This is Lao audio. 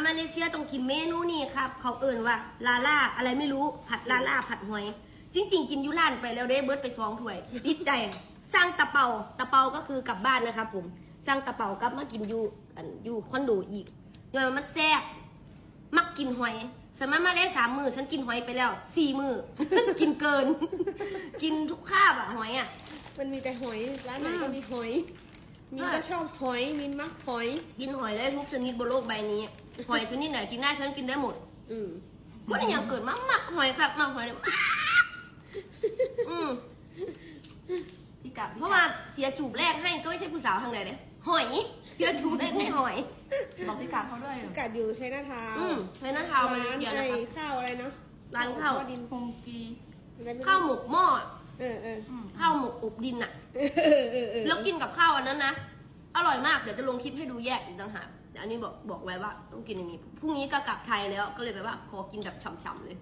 ມາເລເຊຍຕ້ອງກິນເມນູນີ້ຄັບ ເຂົາເອີ້ນວ່າລາລາ ອະໄລໄມ່ຮູ້ ຜັດລາລາ ຜັດຫອຍ. ຈິງໆ ກິນຢູ່ຮ້ານໄປແລ້ວເດ້ ເບິດໄປສອງຖ້ວຍ ຕິດໃຈ. ສັ່ງຕາເປົາ ຕາເປົາກໍຄືກັບບ້ານນະຄັບຜົມ. ສັ່ງຕາເປົາກັບມາກິນຢູ່ ອັນ ຢູ່ຄອນໂດອີກ ຍ້ອນວ່າມັນແຊບ. ມັກກິນຫອຍ. ສະມາມາເລສາມມື້ ສັນກິນຫອຍໄປແລ້ວສີ່ມື້ ກິນເກີນ ກິນທຸກຄາບອະ ຫອຍອະ. ມັນມີແຕ່ຫອຍ ຮ້ານໃດກໍມີຫອຍ. ມິນກໍຊອບຫອຍ ມິນມັກຫອຍ. ກິນຫອຍໄດ້ທຸກຊະນິດບົນໂລກໃບນີ້. ຫອຍຊະນິດໃດກິນໄດ້ ສັນກິນໄດ້ໝົດ. ອືມ ບໍ່ໄດ້ຫຍັງ ເກີດມາມັກຫອຍຄັກ ມັກຫອຍ. ອືມ ພິກັດ ເພາະວ່າເສຍຈູບແລກໃຫ້ ກໍໄມ່ໃຊ່ຜູ້ສາວທາງໃດເດ້ ຫອຍ. ເສຍຈູບແລກໃຫ້ຫອຍ. ບອກພິກັດເຂົາດ້ວຍ. ພິກັດຢູ່ໄຊນາທາວ. ອືມ ໄຊນາທາວ ມາເລເຊຍນະ. ຂ້າວອະໄລເນາະ ຮ້ານຂ້າວ ດິນ ໂຮງກີ ຂ້າວໝົກໝໍ້. ເອີໆ ຂ້າວໝົກອົບດິນນະ. ແລ້ວກິນກັບຂ້າວອັນນັ້ນນະ ອະຮ່ອຍມາກ. ດຽວຈະລົງຄລິບໃຫ້ດູແຍກອີກຕ່າງຫາກ. ແຕ່ອັນນີ້ບອກ ບອກໄວ້ວ່າຕ້ອງກິນອັນນີ້. ພລຸ່ງນີ້ກໍກັບໄທແລ້ວ ກໍເລີຍແບບວ່າຂໍກິນແບບຊ່ຳໆເລີຍ.